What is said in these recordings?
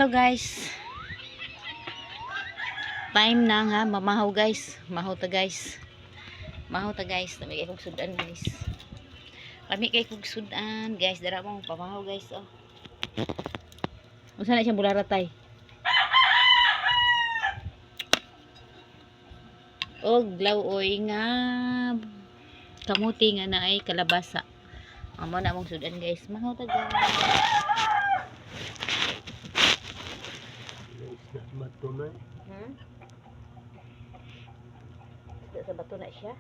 Hello guys. Time na nga mamahaw, guys. Mahaw ta, guys. Mahaw ta, guys. Kami kay kog sudan, guys. Kami kay kog sudan, guys. Dara mo pamahaw, guys, oh. Unsa na siyang bularatay? Og lawoy nga kamuti nga naay kalabasa. Amo na among sudan, guys. Mahaw ta, guys. Isda bato na eh. Isda sa bato na siya.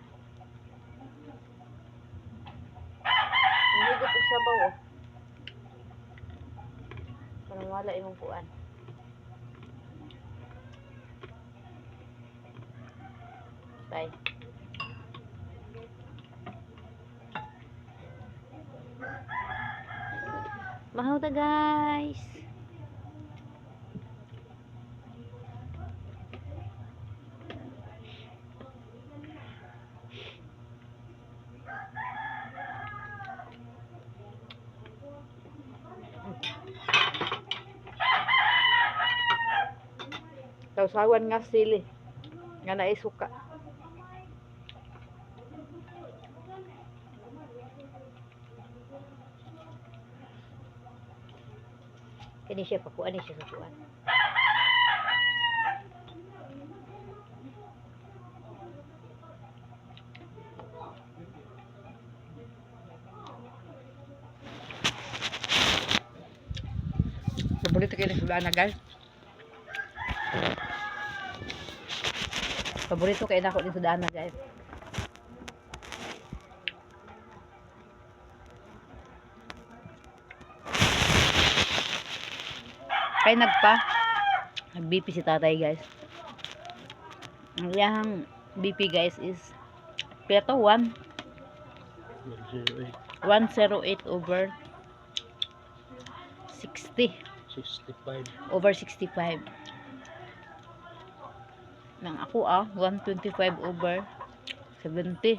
Higup og sabaw, oh. Parang wala imong kuan. Bye. Mahaw ta, guys. Tawsawan nga sili. Nga naisuka. Kani siya pakuan ni siya sa kuan. Paborito kayo ng sudana, guys. Paborito kayo nako ng sudana, guys. Kay nagpa. Nag-BP si tatay, guys. Ang iyahang BP, guys, is pila to? 1 108. 108 over 60 65. Over 65. Nang ako ah, 125 over 70.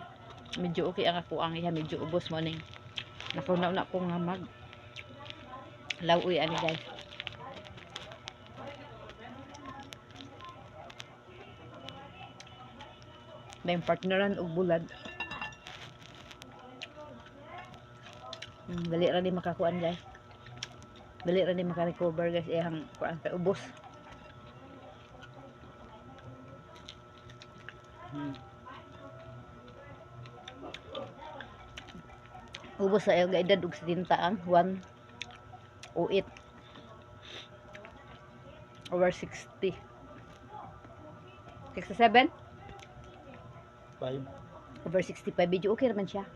Medyo okay ang ako, ang iya medyo ubos mo ning. Nakuna na ko nga mag lawoy ani, guys. May partneran og bulad. Dali ra ni makakuan, guys. Dali ra ni maka-recover, guys, iyang kuan kay ubos. Ubos sa iyang edad og 70 ang 108 over 60. 67 5. Over 65. Medyo okay naman siya.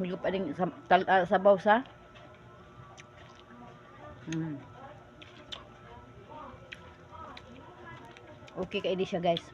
Hulog pa rin sa, sabaw sa. Okay kay di siya, guys.